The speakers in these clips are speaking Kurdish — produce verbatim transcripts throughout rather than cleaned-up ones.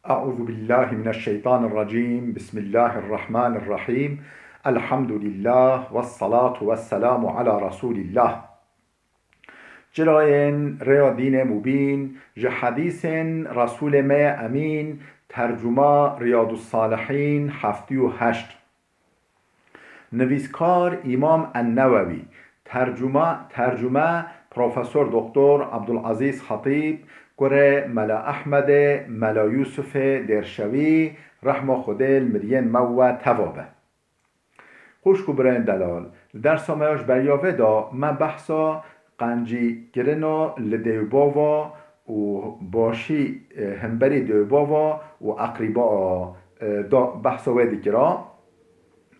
أعوذ بالله من الشيطان الرجيم. بسم الله الرحمن الرحيم. الحمد لله والصلاة والسلام على رسول الله. Çirayên rêya dînê mubîn, ji hedîsên Resûlê me yê Emîn, tercuma Riyadussalihîn heftê û heşt. Nivîskar Îmam En-Newewî, tercuma, tercume Profesor Doktor Abdulazîz Xetîb, kurê Mela Ehmedê, Mela Yûsifê Dêrşewî, rehma Xwedê li miriyên me we teva be. Xwişk û birayên delal, li dersa me ya ji beriya vê de me behsa qencîkirina li dêwbava û başî, e, hemberî dêwbava û eqrîba, e, da behsa wê dikira.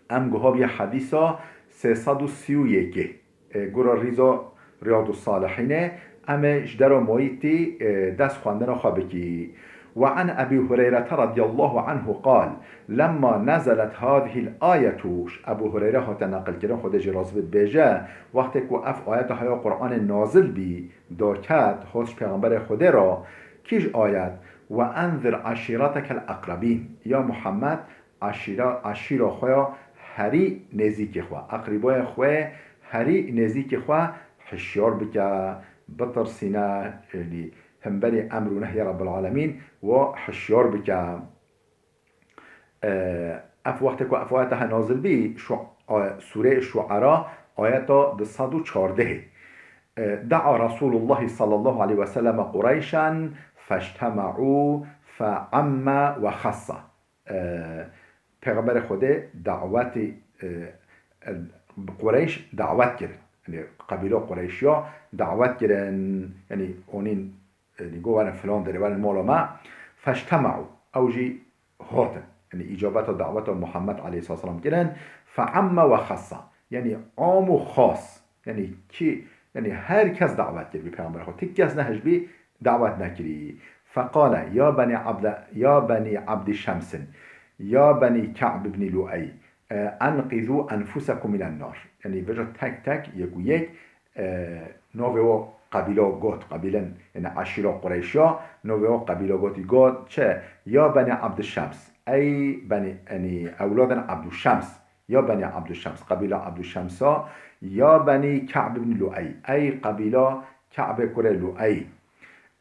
Em guhabiye hedîsa sê sed û sî û yekê. E, gura rîza Riyadussalihînê, em ê ji dera mayîtî, e, dest xwendina xwe bikî. وعن أبي هريرة رضي الله عنه قال: لما نزلت هذه الآية، ji Ebû Hureyre hate neqilkirin, Xwedê jî razî bit, dibêje, wextê ku ev ayeta heya Qur'anê nazil bî, daket, hat ji Pêxemberê Xwedê re, kîj ayet? وأنذر عشيرتك الأقربين. Ya Muhammed, eşîra, eşîra xwe ya herî nêzîkê xwe, eqrîbayê xwe herî nêzîkê xwe hişyar bike, bitirsîne, yanî hemberî emr û nehyê Rebbil Alemîn we hişyar bike. E, ev wextê ku ev ayeta he nazil bî, şu, a, sûreyê Şuara ayeta du sed û çardehê. E, دعا رسول الله صلى الله عليه وسلم قريشا فاجتمعوا فعم وخص. E, Pêxemberê Xwedê dawetî, e, e, Qureyş dawet kirin. Yanî qebîla Qureyşiya dawet kirin. Yanî onîn, yanî got werin filan derê, werin mala me. فاجتمعوا. Ew jî hatin. Yanî îcabeta daweta Muhammed aleyhisselam kirin. فعم وخص. Yanî am û xas. Yanî kî, yanî her kes dawet kiribî Pêxemberê Xwedê. Ti kes nehişbî dawet nekirî. فقال: يا بني عبد، يا بني عبد شمس، يا بني كعب بن لؤي، أنقذوا أنفسكم من النار. Yanî vêca tek tek, yek û yek, e, navê o qebîla got, qebîlen, yanî eşîra Qureyşiya, navê o qebîla gotî, got çi? يا بني عبد شمس. Ey benî, yanî ewladên Ebdû Şems. يا بني عبد شمس، qebîla Ebdû Şemsa, يا بني كعب بن لؤي، ey qebîla Ke'bê kurê Lu'ey,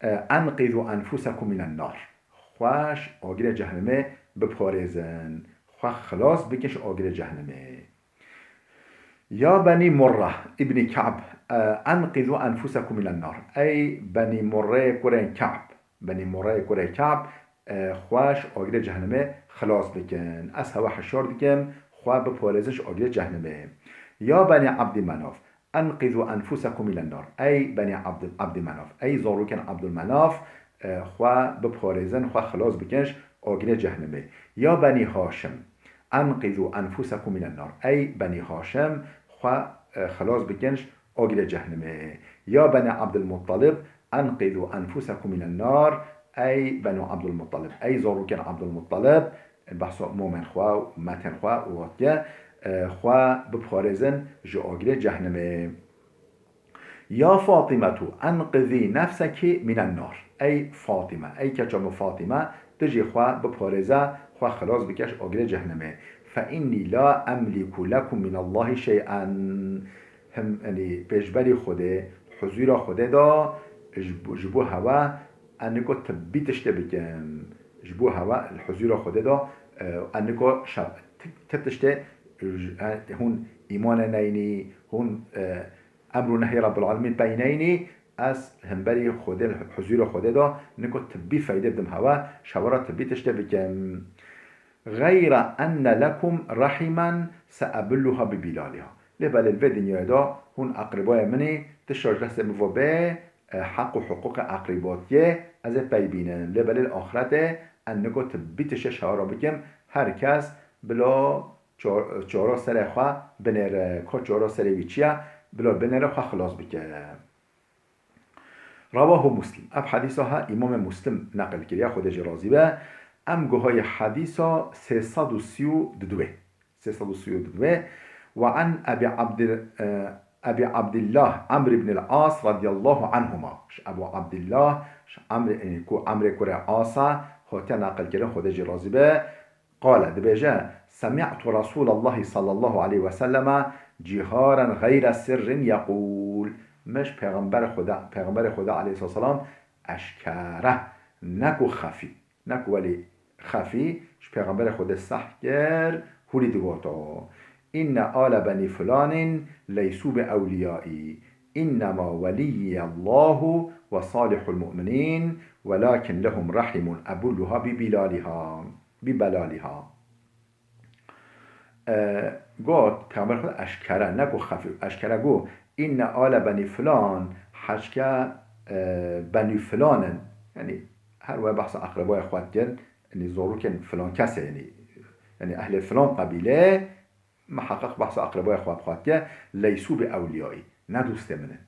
e, أنقذوا أنفسكم من النار، xwe ji agirê cehennemê biparêzin, xwe xilas bikin ji agirê cehennemê. يا بني مرة بن كعب، e, أنقذوا أنفسكم من النار، ey Benî Murrê kurên Ke'b. Benî Murreyê kurê Ke'b, e, xwe ji agirê cehennemê xilas bikin. Ez hewe hişyar dikim, xwe biparêzin ji agirê cehennemê. يا بني عبد مناف، أنقذوا أنفسكم من النار. Ey Benî Abd-, Abdî Menaf, ey zarokên Abdulmenaf, e, xwe biparêzin, xwe xilas bikin ji agirê cehennemê. يا بني هاشم، أنقذوا أنفسكم من النار. Ey Benî Haşim, xwe, e, xilas bikin ji agirê cehennemê. يا بني عبد المطلب، أنقذوا أنفسكم من النار، ey Benû Abdulmuttalib, ey zarokên Abdulmuttalib, behsa momên xwe û metên xwe û hatiye, e, xwe biparêzin ji agirê cehennemê. يا فاطمة، أنقذي نفسك من النار. Ey Fatîme, ey keça min Fatîme, tu jî xwe biparêze, xwe xilas bike ji agirê cehennemê. فإني لا أملك لكم من الله شيئا. Him, yanî, pêşberî Xwedê, huzûra Xwedê de ji bo, ji bo hewe ez niko tibî tiştê bikim. Ji bo hewe li huzûra Xwedê de, e, ez niko şe-, ti, ti tiştê, e, hûn îmanê neyînî, hûn, e, emr û nehyê Rebbil Alemîn pey neyînî, ez hemberî Xwedê, li huzûra Xwedê de niko tibî feydê bidim hewe, ji hewe re tibî tiştê bikim. غير أن لكم رحما سأبلها ببلالها. Lê belê li vê dinyayê de hûn eqrîbayê min î, tişta ji destê min ve bê, e, heq û hiqûqê eqrîbatiyê ez ê pey bînim. Lê belê li axretê ez niko tibî tiştê ji hewe re bikim, her kes bila ço-, çora serê xwe binêre, ka çora serê wî çi ye, bila binêre xwe xilas bike. Rewahu Muslim. Ev hedîsa ha Îmamê Muslim neqil kiriye, Xwedê jê razî be. Em guhayê hedîsa sê sed û sî û didwê. Sê sed û sî û didwê. Ve an Ebî Abdil, e, Ebî Abdillah Amr ibn al-As radiyallahu anhuma. Ji Ebû Abdillah, ji Amr, e, ku Amrê kurê Asa, Hatiye naqilkirin, Xwedê jî razî be, qale, dibêje, Semî'tu Resûlallahi sallallahu aleyhi ve selleme cîharan xeyre sirrin yeqûl. Min ji Pêxemberê Xweda, Pêxemberê Xweda aleyhisselam eşkere, ne ku xefî, ne ku welî xefî, ji Pêxemberê Xwedê seh kir, hûlî digoto, Inne ale benî filanîn leysû bi ewliyayî. Înnema welîyiyallahu ve salihul mu'minîn, welakin lehum rahimun ebulluha bi bilaliha, bi belaliha. E, got, Pêxember Xweda eşkere, ne ku xefî, eşkere got, Inne ale benî filan, heçke, e, benî filan in. Yanî, her we behsa eqrebaya xwe dikir, yanî, zorokên filan kesê, yanî, yanî, ehlê filan qebîle, miheqeq behsa eqrebaya xwe bi xwe dike, leysû bi ewliyayî. Ne dostê min in.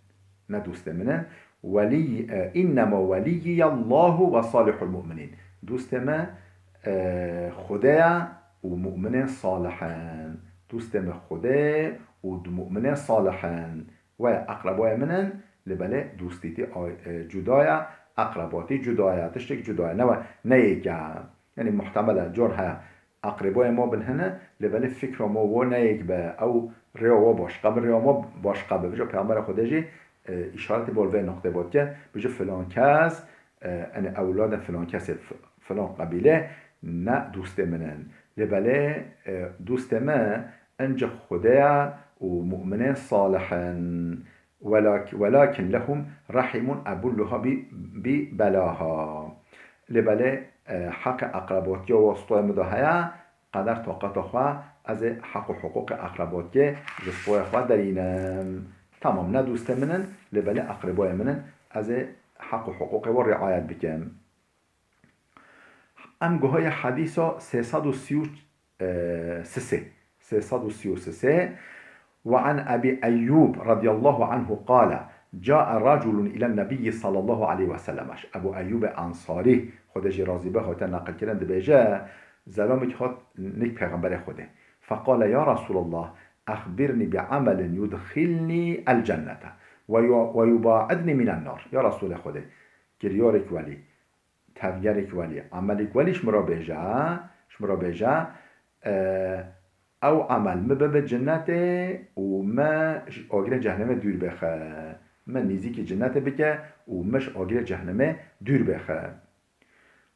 Ne dostê min in. Welî, e, înnema welîyiyallahu ve salihul mu'minîn. Dostê me, e, Xwedê ye û mu'minên salih in. Dostê me Xwedê û mu'minên salih in. We eqrebaya min in, lê belê dostîtî ay-, e, cuda ye, eqrebatî cuda ye, tiştek cuda ye. Ne we, ne yek e. Yanî muhtemel e, cor heye, eqrebaya ma bin hene, lê belê fikra ma wo ne yek be, ew rêya wa başqa be, rêya ma başqa be. Vêca Pêxembera Xwedê jî, e, îşaretê bol vê noqtê bo dike, bêje filan kes, e, yanî ewlada filan kesê, f-, filan qebîle ne dostê min in. Lê belê, e, dostê me, Encik Xwedê ye û mu'minên salih in. Welak-, welakin lehum rahimun ebulluha bi, bi belaha. Lê belê, e, heqê eqrebatiya wastayê min de heye, qeder taqeta xwe, ez ê heq û hiqûqê eqrebatiyê ji stayê xwe derînim. Tamam, ne dostê min in, lê belê eqrebayê min in, ez ê heq û hiqûqê wan riayet bikim. Em guhayê hedîsa sê sed û sî û sê, sê sed û sî û sê. Ve an Ebî Eyyûb radiyallahu anhu qale, cae raculun îlen nebiyyi sallallahu aleyhi ve sellem. Ebu Eyyûbê Ensarî, Xwedê jî razî be, hate neqilkirin, dibêje, zelamekî hat nik Pêxemberê Xwedê. Feqale, ya Resulallah, exbirnî bi emelin yudxilnî el cennete ve yu-, ve yubaidnî minen nar. Ya Resulê Xwedê, kiryarek welî, tevgerek welî, emelek welî ji min re bêje, ji min re bêje, e, ew emel min bibe cinnetê û me ji agirê cehennemê dûr bixe. Me nêzîkî cinnetê bike û me ji agirê cehennemê dûr bixe.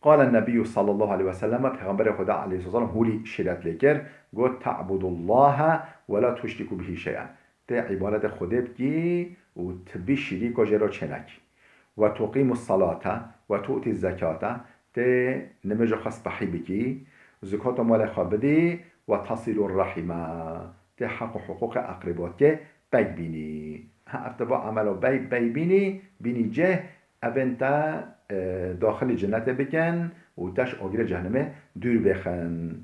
Qale Nebiyyu sallallahu aleyhi ve sellem, Pêxemberê Xweda aleyhisselam hûlî şîret lê kir, got, Ta'budullaha ve la tuşriku bihi şey'en. Tê îbadetê Xwedê bikî û tibî şirîka jê re çênekî. Ve tuqîmus salate ve tu'tîz zekate, tê nimêja xwe spehî bikî, zikata malê xwe bidî, ve tasilur rahime, tê heq û hiqûqê eqrîbatiyê peyk bînî. Ha, ev teva emelo bey, bey bînî, bînî cih, evên te, e, daxilî cinnetê bikin û te ji agirê cehennemê dûr bêxin.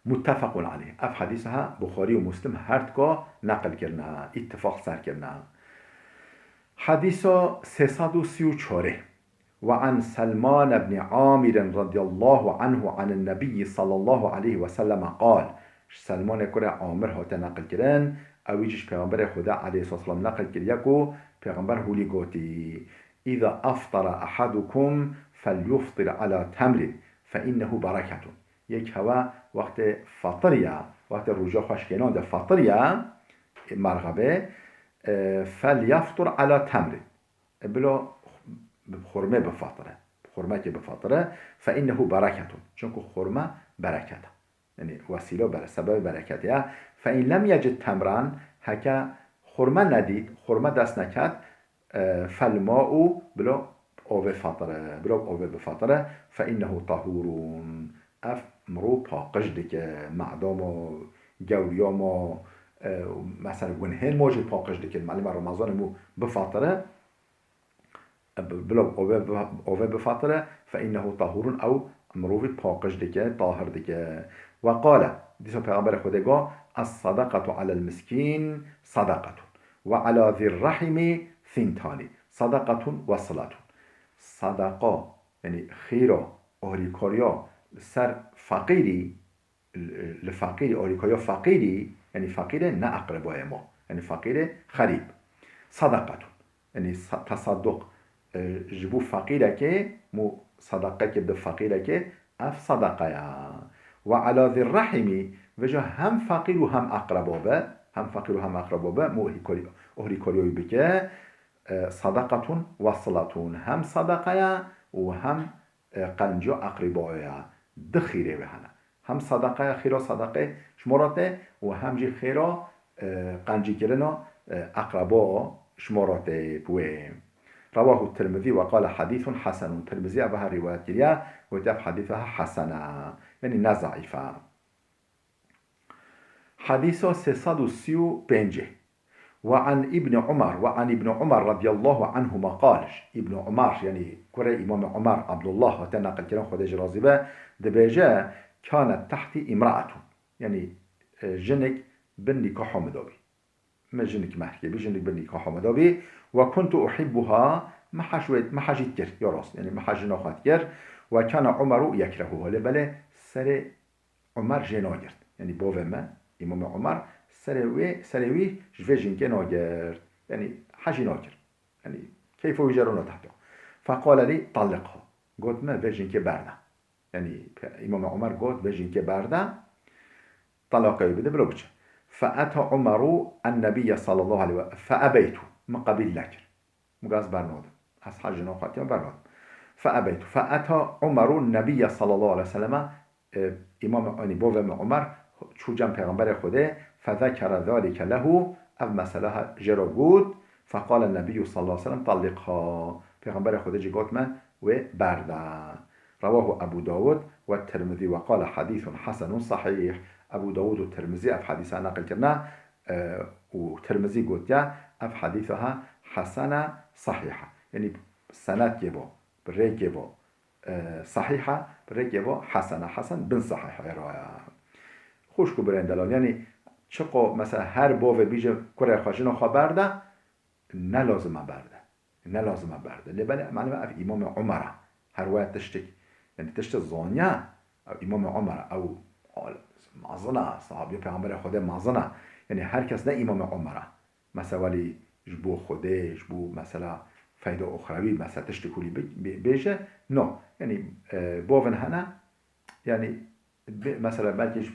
Muttefequn aleyh. Ev hedîsa Buxarî û Muslim her dika neqil kirine, îttifaq ser kirine. Hedîsa sê sed û sî û çarê. Ve an Selman ibn Amir radiyallahu anhu anin Nebiyyi sallallahu aleyhi ve sellem qal. Ji Selmanê kurê Amir hate neqil kirin, ew jî ji Pêxemberê Xweda aleyhisselam neqil kiriye ku Pêxember hûlî gotî, İza aftara ahadukum felyuftir ala temrin fe innehu bereketun. Yek hewe wextê fatiriya, wextê roja xwe şikênande fatiriya, merxebê, e, felyaftur ala temri. E, bilo bi xurmê bifatire. Bi xurmekê bifatire. Fe innehu bereketun. Çunku xurme bereket e. Yanî wesîle bere-, sebebê bereketê ye. Fe in lem yecid temran, heke xurme nedît, xurme dest neket, e, fel ma'u, bilo avê fatire, bilo avê bifatire, fe innehu tahurun. Ev mirov paqij dike, meda ma, gewriya ma, e, mesela gunhên ma jî paqij dikin. Malê me Remezanê mû bifatire, bi-, bila ove, ove bifatire, fe innehu tahurun, ew mirovî paqij dike, tahir dike. Ve qale, dîsa Pêxemberê Xwedê got, Es-sadaqatu alel miskîn sadaqatun. Ve ala zîr rahimî thintani. Sadaqatun ve silatun. Sadaqa, yanî xîra, alîkariya li ser feqîrî, li, li feqîrî, alîkariya feqîrî, yanî feqîrê ne eqrebayê ma, yanî feqîrê xerîb. Sadaqatun. Yanî sa-, tesadduq, e, ji bo feqîrekê mû Sadaqekê bide feqîrekê, ev sadaqa ye. Ve ala zî rehimî, vêca hem feqîr û hem eqreba be, hem feqîr û hem eqreba be, mû ohrîkarî-, ohrîkarîya wî bike, e, sadaqatun ve silatun, hem sadaqa ye û hem, e, qenciya eqrîbaya ye. Di xîrê wê hene. Hem sadaqaya, xîra sadaqê ji me re tê û hem jî xêra, e, qencîkirina, e, eqreba ji me re tê bi wê. Rewahu Tirmizî ve qale hadîsun hesenun. Tirmizî ev her rîwayet kiriye, gotiye ev hadîsa hesen e. Yanî ne zeîf e. Hadîsa sê sed û sî û pêncê. Ve an Îbni Umar, ve an Îbni Umar radiyallahu anhuma qal. Îbni Umar, yanî kurê Îmamê Umar, Abdullah, hate neqilkirin, Xwedê jî razî be, dibêje, kânet tehtî imraetun. Yanî, e, jinik bin nîkaha min de bî. Min jinik mehr kiribî, jinik bin nîkaha min de bî. Ve kuntu uhibbuha, min hez wê, min hez jî dikir, ya rast, yanî min hez jina xwe dikir. Ve kâne Umaru yekrehuha, lê belê serê Umar jê nagirt. Yanî bavê me, Îmamê Umar, serê wê, serê wî ji vê jinkê nagirt. Yanî hejî nakir. Yanî keyfa wî jê re natehta. Feqale lî talliqha. Got me vê jinkê berde. Yanî pe-, Îmamê Umar got vê jinkê berde. Talaqê wî bide, bilo biçe. Feeta Umaru ennebiyye sallallahu aleyhi ve, feebeytu. Min qebîl nekir. Min got ez bernadim. Ez hejî naxwetiye bernadim. Feebeytu. Feeta Umaru nebiyye sallallahu aleyhi ve selleme, e, Îmam, yanî bavê min Umar çû cem Pêxemberê Xwedê, fezekere zalike lehu, ev mesela he-, jê re got, feqale nebiyyu sallallahu aleyhi ve sellem talliqha. Pêxemberê Xwedê jî got me wê berde. Rewahu Ebu Dawud ve Tirmizî ve qale hadîsun hesenun sahîh. Ebu Dawud û Tirmizî ev hadîsa neqil kirine, e, û Tirmizî gotiye, ev hadîsa he hesene sahîh e. Yanî senedkê bo, bi rêkê bo, e, sahîh e, bi rêkê bo hesene. Hesen bin sahîh ê re ye. Xwişk û birên delal, yanî çiqo mesela her bavê bîje kurê xwe, jina xwe berde, ne lazim e berde. Ne lazim e berde. Lê belê, malum e, ev Îmamê Umar e. Her waya tiştek, yanî tiştê zaniye, ew Îmamê Umar e, ew al-, mezin e, sahabiya Pêxemberê Xwedê mezin e. Yanî her kes ne Îmamê Umar e. Mesela welî ji bo Xwedê, ji bo mesela feyda uxrewî, mesela tiştek hûlî bi-, bi-, bêje. No. Yanî, e, bavên hene, yanî bi-, mesela belkî ji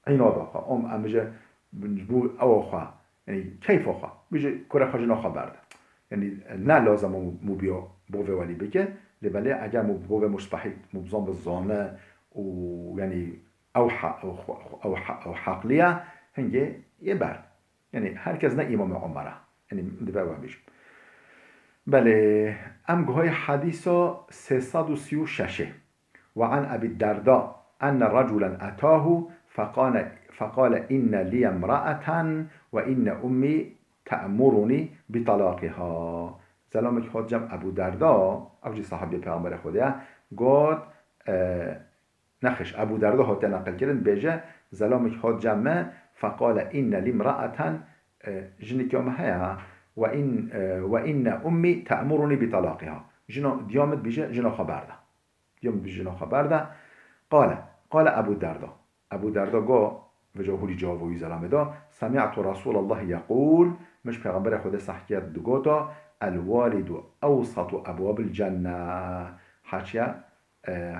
înadoxa, om em bije, ji bo ewa xwe, yanî keyfa xwe, bije kurê xwe, jina xwe berde. Yanî ne lazim e mû biya bavê welî bike, lê belê eger mû bavê mû spehî, mû bizan bi zane û yanî ew ha-, ew xwe-, ew ha-, ew heqliye, hingê yê berd. Yanî her kes ne Îmamê Umar e. Yanî dibe we bêjim. Belê, em guhayê hadîsa sê sed û sî û şeş ê. Ve an Ebî Derda enne reculen etahu feqale, feqale inne liye imraeten ve inne ummî te'murunî bi talaqiha. Zelamek hat cem Ebû Derda, ev jî sahabiyê Pêxemberê Xwedê ye, got, e, nexêş, Ebû Derda hate neqilkirin, bêje, zelamek hat cem me, feqale inne li imraeten, e, jinikê me heye, ve in-, e, ve inne ummî te'murunî bi talaqiha. Jina, diya min dibêje, jina xwe berde. Diya min dibêje, jina xwe berde. Qale, qale Ebû Derda. Ebû Derda got, vêca hûlî cevaba wî zelamê da, semi'tu Resûlallahi yeqûl, min ji Pêxemberê Xwedê sehkiyet digota, el-walidu ewsatu ebwabil cenne. Haşiye, e,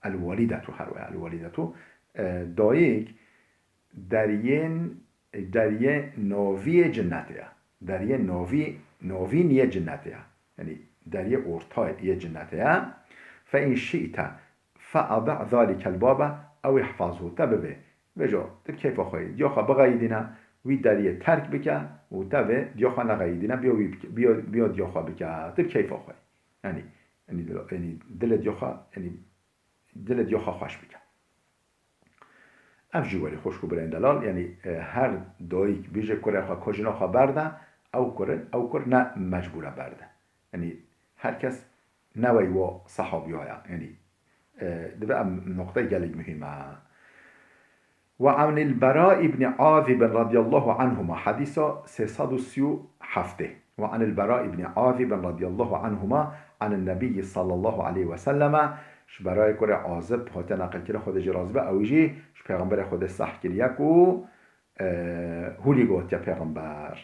el-walidetu, her waya el-walidetu. E, dayik deriyên, deriyê novî yê cinnetê ye. Deriyê novî, novîn yê cinnetê ye. Yanî deriyê ortayê yê cinnetê ye. Fe in şi'te fe'adi zalikel babe ew ihfazhu. Te bivê. Vêca, tu bi keyfa xwe yî. Diya xwe bixeyidîne, wî deriyê terk bike û te vê diya xwe nexeyidîne, biya wî bike, biya, biya diya xwe bike. Tu bi keyfa xwe yî. Yanî, yanî, yanî dilê diya xwe, yanî dilê diya xwe xweş bike. Ev jî welî xwişk û birên delal, yanî, e, her dayik bêje kurê xwe, ka jina xwe berde, ew kur, ew kur ne mecbûr e berde. Yanî her kes ne wey wa sahabiyaya. Yanî, e, dibe em noqteyê gelek muhîm e. Ve anil Bera ibn Azib radiyallahu anhuma, hadîsa sê sed û sî û heft ê. Ve anil Bera ibn Azib radiyallahu anhuma anin Nebiyyi sallallahu aleyhi ve selleme, ji Berayê kurê Azib hate neqilkirin, Xwedê jê razî be, ew jî ji Pêxemberê Xwedê seh kiriye ku, e, hûlî gotiye Pêxember,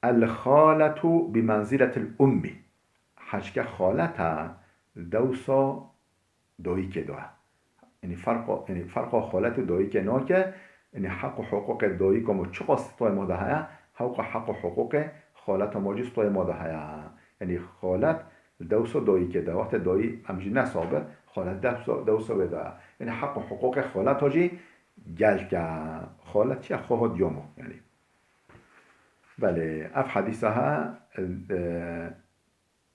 El-xaletu bi menziletil ummi. Heçke xalet e, dewsa dayikê de ye. Yanî ferqo, yanî ferqo xalet û dayikê nake, yanî heq û hiqûqê dayika me çiqas stoyê me de heye, hewqa heq û hiqûqê xaleta me jî stoyê me de heye. Yanî xalet li dewsa dayikê de, wextê dayî em jî nesabe, xalet dewsa, dewsa wê de ye. Yanî heq û hiqûqê xaleta jî gelk e. Xalet çi ye? Xwe hat diya me, yanî. Belê, ev hedîsa he, e,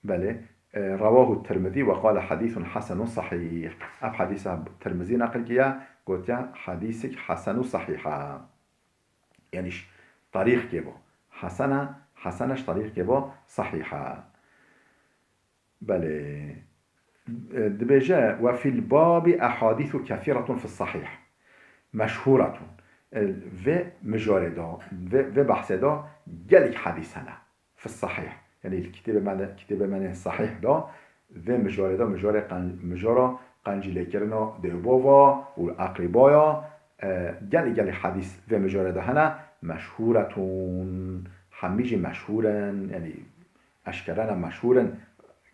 Belê. E, rewahu Tirmizî ve qale hadîsun hasenun sahîh. Ev hedîsa Tirmizî neqil kiriye, gotiye hedîsik hesen û sahîh e. Yanî ji tarîxkê bo. Hesene, hesene ji tarîxkê bo sahîh e. Belê. E, dibêje, "Ve fil babi ehadîsu kesiretun fis sahîh. Meşhûretun." E, vê mijarê de, vê, vê behsê de gelek hedîs hene. Fis sahîh. Yanî li kitêbê me de, kitêbê me yên sahîh de, vê mijarê de, mijarê qen-, mijara qencîlêkirina dêvbava û eqrîbaya, e, gelek, gelek hedîs vê mijarê de hene, meşhûretûn, hemî jî meşhûr in, yanî eşkere ne, meşhûr in,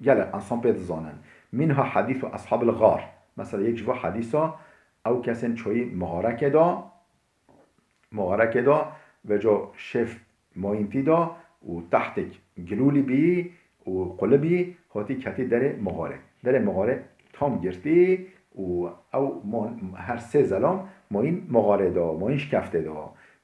gelek însan pê dizanin. Minha hadîsu ashabil gar. Mesela yek ji bo hedîsa ew kesên çûyî mixarekê de, mixarekê de, veco şêf mayîn tî de û tehtek gilûlî bî û qulibî hatî ketî derê mixarê. Derê mixarê tam girtî û ew man, her sê zelam mayîn mixarê de, mayîn şkeftê de.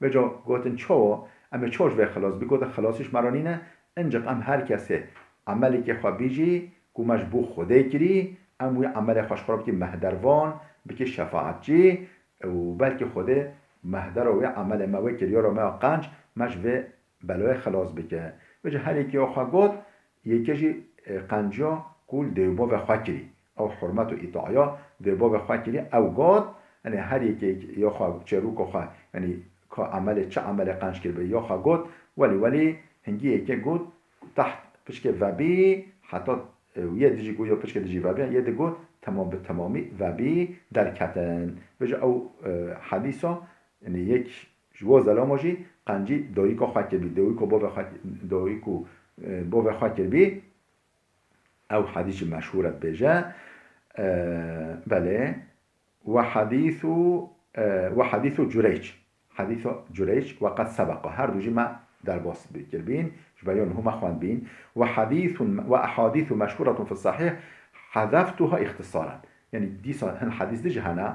Veco gotin, "Çawa? Em ê çawa ji vê xilas bî?" Gotin, "Xilasî ji me re nîne, inciq em her kesê emelekê xwe bîjî ku me ji bo Xwedê kirî, em wî emelê xwe ji xwe re bikî mehdervan, bikî şefaetçî." Û belkî Xwedê mehdera wê emelê me, wê kiryara me ya qenc, me ji vê belayê xilas bike. Vêca her yekê ya xwe got, yekê jî, e, qenciya ku li dêwbavê xwe kirî. Ew hurmet û îtaya dêwbavê xwe kirî, ew got, yanî her yekê ya xwe, çêroka xwe, yanî ka emelê, çi emelê qenc kiribî, ya xwe got, welî, welî hingî yekê got, teht pişkê vebî, heta, e, yê dijî got, ya pişkê dijî vebî, yê di got, temam bi temamî vebî derketin. Vêca ew, e, hedîsa, yanî yek ji wa zelama jî qencî dayika xwe kiribî, dayik û bavê xwe, dayik û, e, bavê xwe kiribî. Ew hedîs jî meşhûr e dibêje. E, belê. Ve hadîsu, e, ve hadîsu Cureyc. Hadîsa Cureyc ve qed sebeqa. Her du jî me derbas bi-, kiribîn. Ji ber ya niha me xwendbîn. Ve hadîsun, ve ehadîsu meşhûretun fi sahîh. Hezeftuha îxtisaren. Yanî dîsa hin hedîs di jî hene,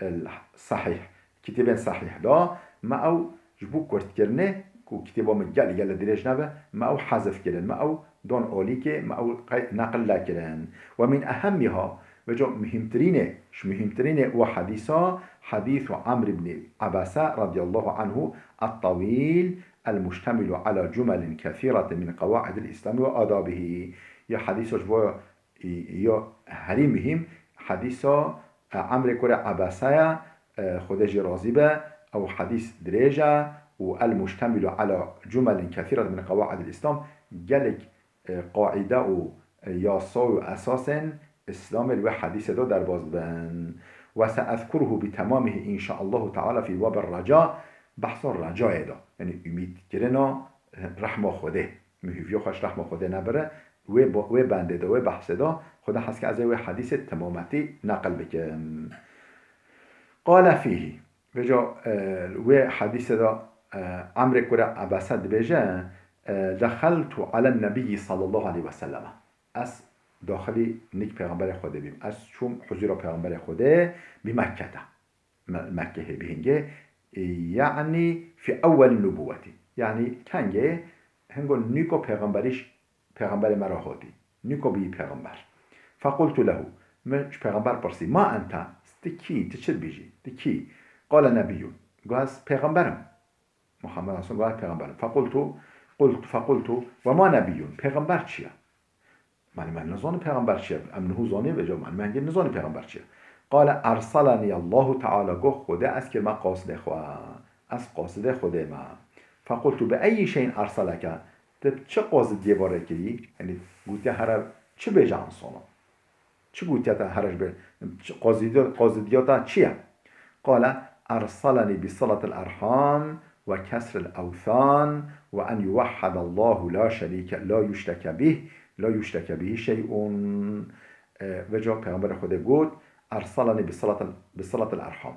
e, sahîh. Kitêbên sahîh de, me ew ji bo kurtkirinê, ku kitêba min gelek gelek dirêj nebe, me ew hezif kirin, me ew don olîkê, me ew qey-, neqil nekirin. Ve min ehemmiha, vêca muhîmtirînê, ji muhîmtirînê we hedîsa, hadîsu Amr ibn Abese radiyallahu anhu, et-tawîl, el-muştemilu ala cumelin kethîretin min qewaidil Îslamî ve adabihî. Ya hedîsa ji bo ya herî muhîm, hedîsa, e, Emrê kurê Ebese ye, e, Xwedê jê razî be, ew hedîs dirêj e û el-muştemilu ala cumelin kethîret min qewaidil Îslam, gelek, e, qaîde û, e, yasa û esasên Îslamê li wê hedîsê de derbas dibin. Ve seezkuruhu bi temamihî înşaallahu teala fî babir reca, behsa recayê de, yanî umîdkirina, e, rehma Xwedê. Min hêviya xwe ji rehma Xwedê nebire, wê bo-, wê bendê de, wê behsê de, Xwedê hez ke ez ê wê hedîsê temametî neqil bikim. Qale fîhî. Vêca, e, wê hedîsê de, e, Emrê kurê Ebese dibêje, e, "Dexeltu alen Nebiyyi sallallahu aleyhi ve selleme." Ez daxilî nik Pêxemberê Xwedê bîm. Ez çûm huzûra Pêxemberê Xwedê bi Mekkete. Me-, Mekkehê bi hingê, e, yanî fi ewwelî nubûwetî. Yanî kengê hingo nîko pêxemberîş-, pêxemberê me re hatî. Nîko bîyî pêxember. Fequltu lehu, min ji pêxember pirsî, "Ma ente, ti kî, ti çi dibêjî, ti kî?" Qale nebiyyun, got, "Ez pêxember im." Muhammed Resul got, "Pêxember im." Fequltu, qult-, fequltu, "Ve ma nebiyyun, pêxember çi ye?" Malê me nizanin pêxember çi ye. Em niha zanî vêca malê me hingê nizanin pêxember çi ye. Qale erselenî Allahu Teala, got, Xwedê ez kirime qasidê xwe. Ez qasidê Xwedê me. Fequltu bi eyyi şeyin erseleke? Te çi qazidiyê bare kirî? Yanî gotiye here çi bêje insana? Çi gotiye te here ji bê? Çi qazidiyo-, qazidiya te çi ye? Qale erselenî bi siletil erham ve kesril ewthan ve en yuvehhedallahu la şerîke, la yuşreke bih, la yuşreke bihî şey'un. E, vêca Pêxemberê Xwedê got, ersalani bi silatil, bi silatil erham.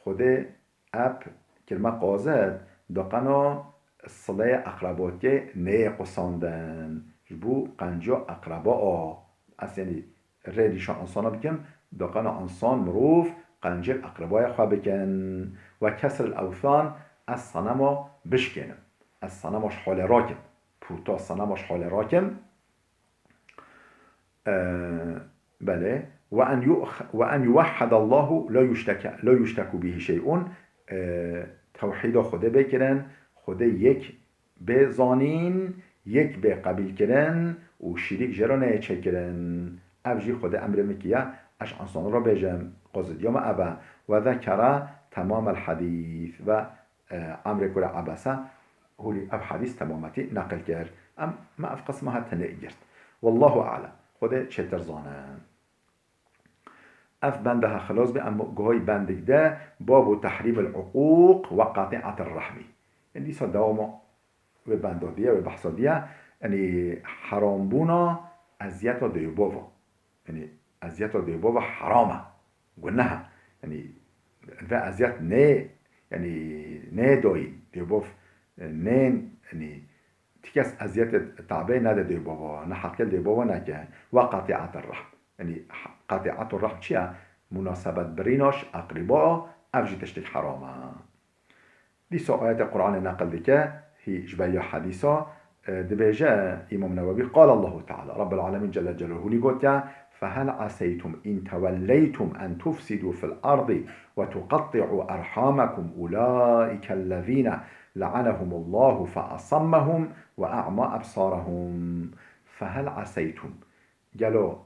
Xwedê ep kirme qazet, doqeno sileyê eqrebotiyê neyê qusandin. Ji bo qenco eqreba a. Ez, yanî, rê nîşan insana bikim, doqeno insan, mirov, qencil eqrebaya xwe bikin. Ve kesril ewthan, ez senema bişkênim. Ez senema ji holê rakim. Puta senema ji holê rakim. Ee, belê. Ve en yu-, ve en yuvahhadallahu la yuşteke-, la yuşteku bihi şey'un. Ee, tewhîda Xwedê bê kirin, Xwedê yek bê zanîn, yek bê qebîl kirin û şirîk jê re neyê çêkirin. Ev jî Xwedê emrê min kiye, ez ji însanan re bêjim, qazediya me ev e. Ve zekere temamel hadîs ve, e, emrê ku re ebese, holî ev hadîs temametî neqil kir. Em, me ev qisma hate nêgirt. Wallahu a'lem. Xwedê çêtir zane. Ev benda he xilas be, em gohay bendik de, babu tehrîmil uqûq ve qatî'atir rehmî. Yanî dîsa dewama wê benda diye, wê behsa diye, yanî herambûna eziyeta dêvbava. Yanî eziyeta dêvbava heram e, guneh e. Yanî ve eziyet nê, yanî nê doyî, dêvbav, e, nên, yanî ti kes eziyetê tabê nede dêvbava, neheqê dêvbava neke. Ve qatî'atir rehm. Yanî, qatî'atur rehm çi ye? Munasebet birîna ji eqrîba, ev jî tiştek heram e. Dîsa ayetê Qur'anê neqil dike, hî ji beriya hedîsa, e, dibêje Îmam Newewî, Qal Allahu Teala, Rabbul Alemîn Celle Celaluhu lî gotiye, Fehel aseytum in tewelleytum en tufsidû fil ardi ve tuqatti'û erhamakum ulaîkellezîne le'anehumullahu fe asammehum ve a'ma ebsarehum. Fehel aseytum. Gelo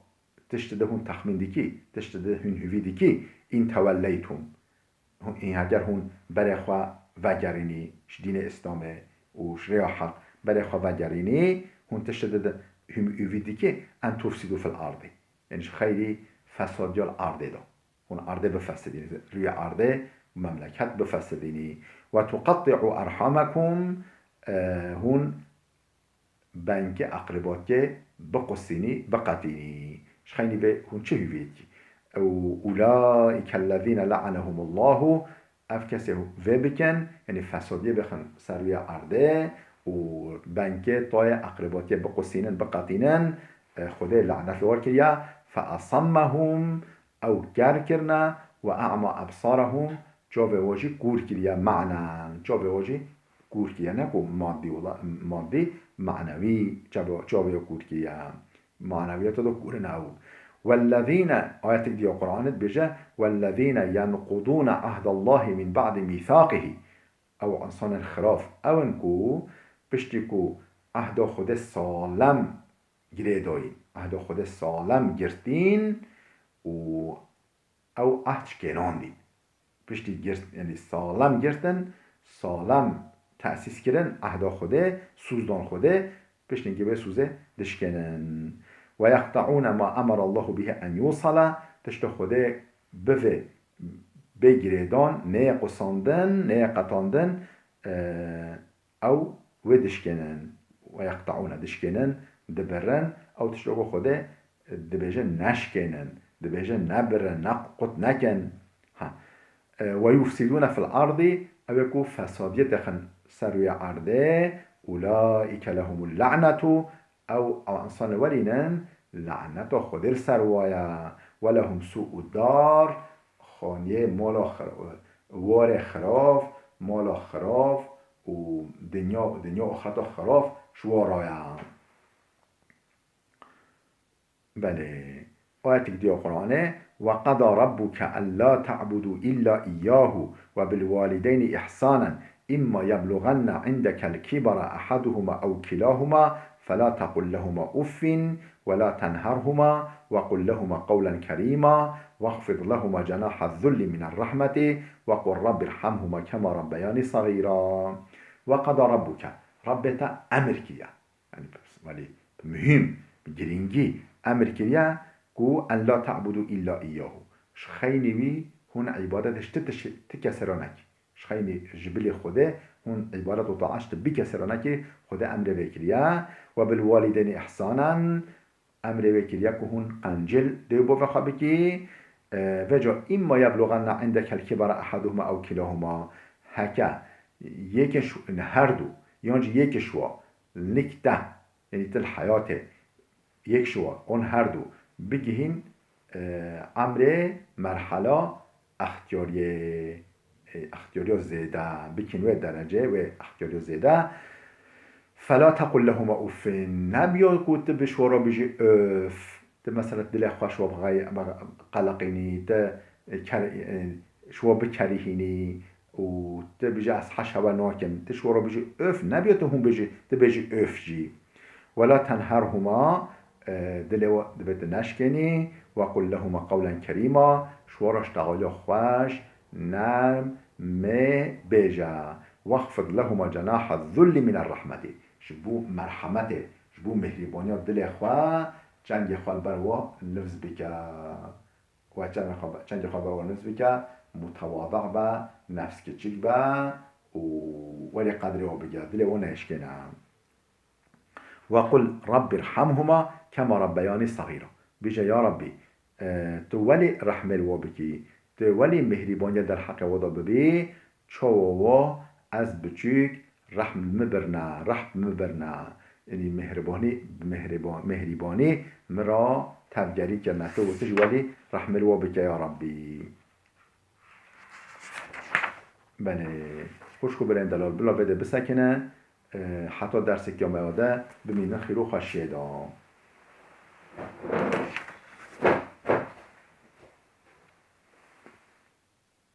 tiştê de hûn texmîn dikî, tiştê de hûn hîvî dikî, in tewelleytum. Hûn, in heger hûn berê xwe vegerînî ji dînê Îslamê û ji rêya heq, berê xwe vegerînî, hûn tiştê de, de hûn hîvî dikî, en tufsidû fil ardî. Yanî ji xeyrî fesadiya li ardê de. Hûn ardê bifesidînî, rûyê ardê û memleket bifesidînî. Ve tuqatti'û erhamakum, e, hûn bengê eqrîbatiyê biqusînî, biqetînî. Ji xeynî vê hûn çi hîvî dikî? Ew, ulaîkellezîne le'anehumullahu, ev kesê vê bikin, yanî fesadiyê bixin ser wî erdê û bengê tayê eqrîbatiyê biqusînin, biqetînin, e, Xwedê lanet li wer kiriye. Fe asammehum, ew ker kirine, ve a'ma ebsarehum, çavê we jî kûr kiriye, manen, çavê we jî kûr kiriye, ne ku madî wela, madî, manewî çavê, çavê we kûr kiriye. Manewiyata de kûr in ew. Wellezîne, ayetek diya Qur'anê dibêje, Wellezîne yenqudûne ahdallahî min ba'di mîthaqihî. Ew insanên xiraf ew in ku piştî ku ehda Xwedê salem girêdayîn, ehda Xwedê salem girtîn û ew ehd şkênandî. Piştî girt, yanî salem girtin, salem tesîs kirin, ehda Xwedê, sûz dan Xwedê, piştî wê sûzê dişkênin. Ve yeqte'ûne ma emerallahu bihi en yûsala, tiştê Xwedê bivê, bê girêdan, neyê qusandin, neyê qetandin, e, ew wê dişkênin, ve yeqte'ûne, dişkênin, dibirin, ew tiştê ku Xwedê dibêje neşkênin, dibêje nebirin, nequt nekin. Ha. E, ve yufsidûne fil ardî, ew ê ku fesadiyê dixin ser wê erdê, ulaîke lehumul le'netu, ew, ew însanê welînin, laneta Xwedê li ser wa ye. Ve lehum sû'ud dar, xaniyê mala xir-, warê xirav, mala xirav û dinya, dinya û axireta xirav ji wa re ye. Belê. Ayetek diya Qur'anê, "Ve qeda rabbuke ellâ te'budû illâ iyyâhu ve bil walideynî ihsânen, imma yebluganne indekel kibara ahaduhuma ew kilâhuma, felâ tequl lehuma uffin, ve lâ tenherhuma, ve qul lehuma qewlen kerîma, vexfid lehuma cenahe zulli miner rahmeti, ve qul rabbirhamhuma kema rabbeyani sagira." Ve qeda rabbuke, Rabbê te emir kiriye. Yanî, welî bi muhîm, bi girîngî emir kiriye ku en la te'budû îlla îyyahu. Ji xeynî wî hûn îbadet ji ti tişt-, ti kesê re nekî. Ji xeynî ji bilî Xwedê hûn îbadet û taat ji ti bî kesê re nekî. Xwedê emrê vê kiriye. Ve bil walîdeynî ihsanen, emrê wê kiriye ku hûn qencil dê û bavê xwe bikî. E, vêca, imma yebluganne indeke l-kibara ehaduhuma ew kilahuma, heke yekê ji, her du, yan jî yekê ji wa, nik te, yanî til heyatê, yek ji wa, an her du, bigihîn, e, emrê merhala extiyariyê, e, extiyariya zêde, bikîn wê derecê, wê extiyariya zêde. Fela tequl lehuma uffin. Nebiya ku tu bi ji wa re bijî öf. Tu mesela dilê xwe ji wa bixey-, qeleqînî, tu ker-, ji wa bikerihînî û tu bijî ez heşa we nakim. Tu ji wa re bijî öf, nebiya tu hûn bijî, tu bêjî öf jî. Wela tenherhuma, e, dilê we divê tu neşkênî, ve qul lehuma qewlen kerîma, ji wa re ji texaliya xweş, nerm, mê bêje. Wexfid lehuma cenaha zullî mîne rehmetî. Ji bo merhemetê, ji bo mihrîbaniya dilê xwe, çengê xwe li ber we nivz bike. We çengê xwe, çengê xwe li ber we nivz bike, mutewadi be, nefskiçik be û welî qedrê we bigire, dilê we neêşkêne. Ve qul Rabbî rhamhuma kema rabbeyanî saxîra. Bêje, ya Rabbî, e, tu welî rehmê li we bikî, tu welî mihrîbaniya derheqê we de bibî, çawa wa ez biçûk rehm li min birne, rehm bi min birne. Yanî mihribanî, mihriba-, mihrîbanî min ra tevgerî kirine. Tu, tu jî welî rehmê li we bike ya Rabbî. Belê. Xwişk û birên delal, bila vê de bisekine, e, heta derseke me ya de bimînin xêr û xweşiyê de.